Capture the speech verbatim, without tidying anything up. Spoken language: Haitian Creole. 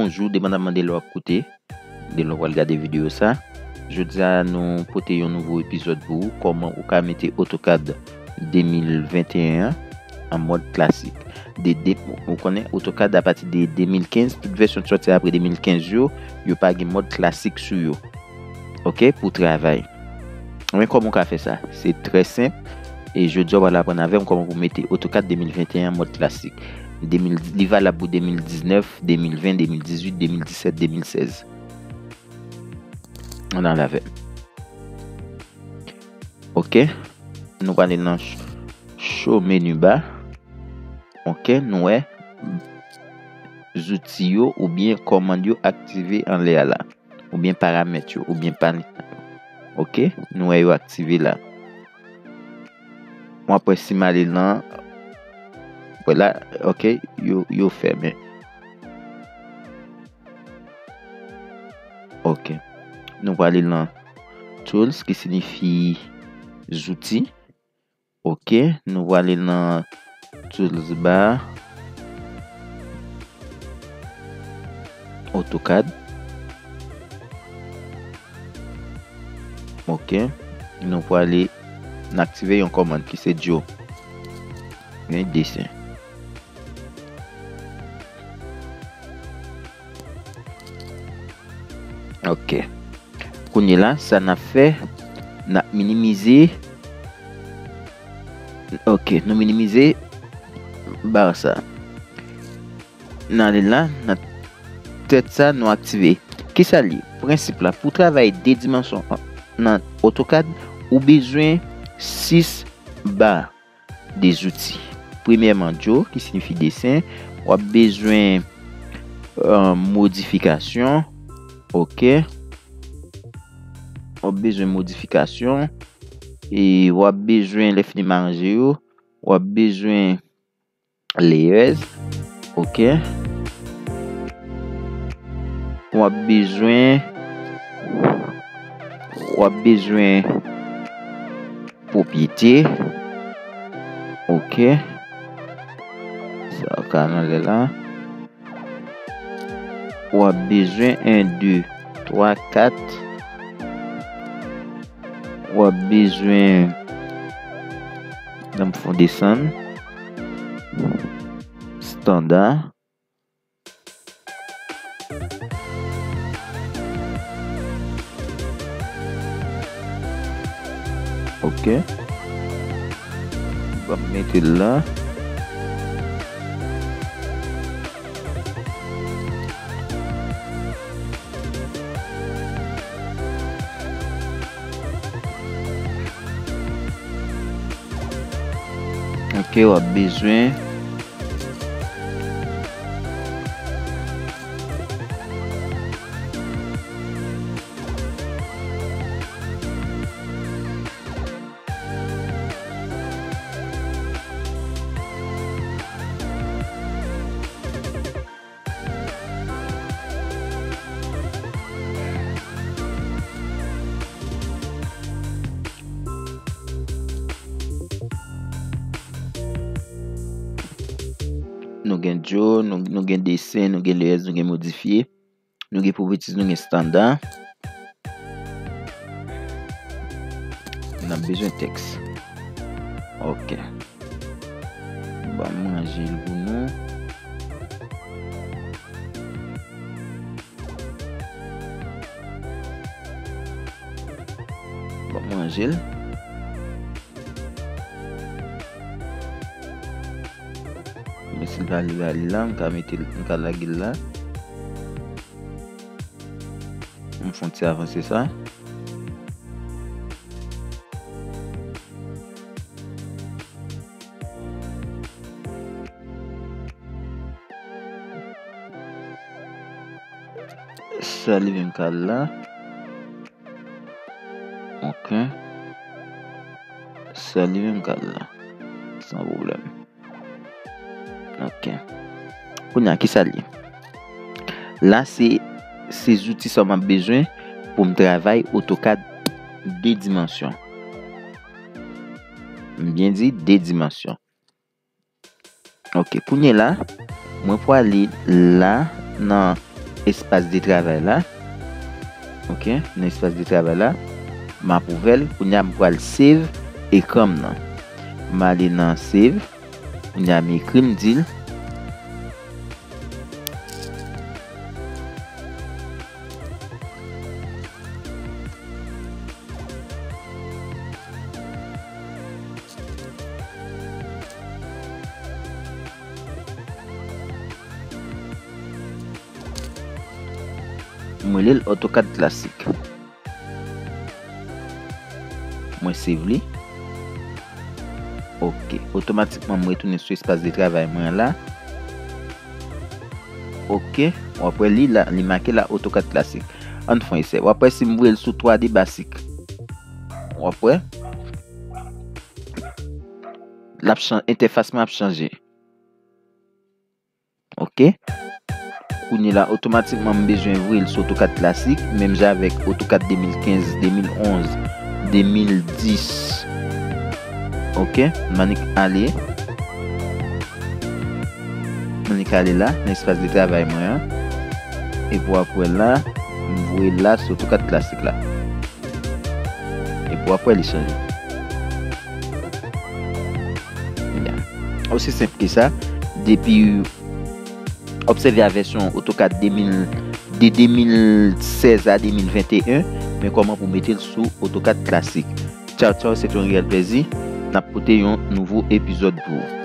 Bonjou, depandamman de lè w ap koute, de lè w pral gade videyo sa. Jodi a, nou pote yon nouvo epizòd pou ou, kòman ou ka mete AutoCAD de mil venteyen an an mòd klasik. De, de, ou konnen AutoCAD apati de de mil kenz, tout vèsyon ki sòti apre de mil kenz yo, yo pa gen mòd klasik sou yo. Oke, pou travay. Men kòman w ka fè sa? Se trè senp. E jodi a, w pral aprann avè m kòman pou mete AutoCAD de mil venteyen an mòd klasik. De mil, li valab pou de mil diznèf, de mil ven, de mil dizuit, de mil disèt, de mil sèz. Ann ale avè m. Oke. Nou prale nan ch-, show menu bar. Oke, nou wè zouti yo oubyen kòmand yo aktive anlè a la. Oubyen paramèt yo, oubyen pa. Oke, nou wè yo aktive la. W ap wè si m ale nan, wè la, oke, yo, yo fèmen. Oke. Nou prale nan tools ki siyifi zouti. Oke, nou prale nan tools bar, AutoCAD. Oke, nou prale, n aktive yon kòmand ki se Joe. Gen desen. Oke. Kounye la, sa n ap fè, n ap minimize. Oke, nou minimize bar sa. N ale la, nan tèt sa, nou aktive. Kisa l ye? Prensip la, pou travay de dimansyon nan AutoCAD, ou bezwen sis bar de zouti. Premyèman, Joe, ki siyifi desen. W ap bezwen, euh, modifikasyon. Oke. W ap bezwen modifikasyon. E w ap bezwen, lè fini m aranje yo, w ap bezwen layers. Oke. W ap bezwen, w ap bezwen pwopyete. Oke. Sa ka nan lè la. W ap bezwen en, de, twa, kat. W ap bezwen, nan fon desann. Estanda. Oke. Ban m mete l la. Oke, w ap bezwen. Nou gen Joe, nou, nou gen desen, nou gen layers, nou gen modifye. Nou gen properties, nou gen estanda. N ap bezwen tèks. Oke. Ban m ranje l pou nou. Ban m ranje l. Men si l pa li, pa li la, m ka mete l, m ka lage l la. M fè yon ti avanse sa. Sa li menm ka la. Oke. Sa li menm ka la. San pwoblèm. Oke. Kounye a, kisa l ye? La, se, se zouti sa m ap bezwen pou m travay AutoCAD de dimansyon. M byen di de dimansyon. Oke, kounye la, mwen prale la nan espas de travay la. Ok, nan espas de travay la. M ap ouvè l. Kounye a, m pral save ekran m nan. M ale nan save. Kounye a, m ekri, m di l. M rele l AutoCAD Classic. Mwen save li. Ok. Otomatikman, m retounen sou espas de travay mwen an la. Ok. W ap wè li la, li make la AutoCAD Classic. Ann fè yon esè. W ap wè si m voye l sou twa D Basic. W ap wè. L ap chan-, entèfas mwen ap chanje. Ok. Kounye la, otomatikman, m bezwen voye l sou AutoCAD Classic, menm jan avèk AutoCAD de mil kenz, de mil onz, de mil dis. Ok. M annik ale. M annik ale la, nan espas de travay mwen an. Epi w ap wè la, m voye l la sou AutoCAD Classic la. Epi w ap wè li chanje. Osi senp ke sa. Depi obsève a vèsyon AutoCAD de mil, de de mil sèz a de mil venteyen, men kòman pou mete l sou AutoCAD Classic. Tchaw, tchaw, se te yon reyèl plèzi. N ap pote yon nouvo epizòd pou ou.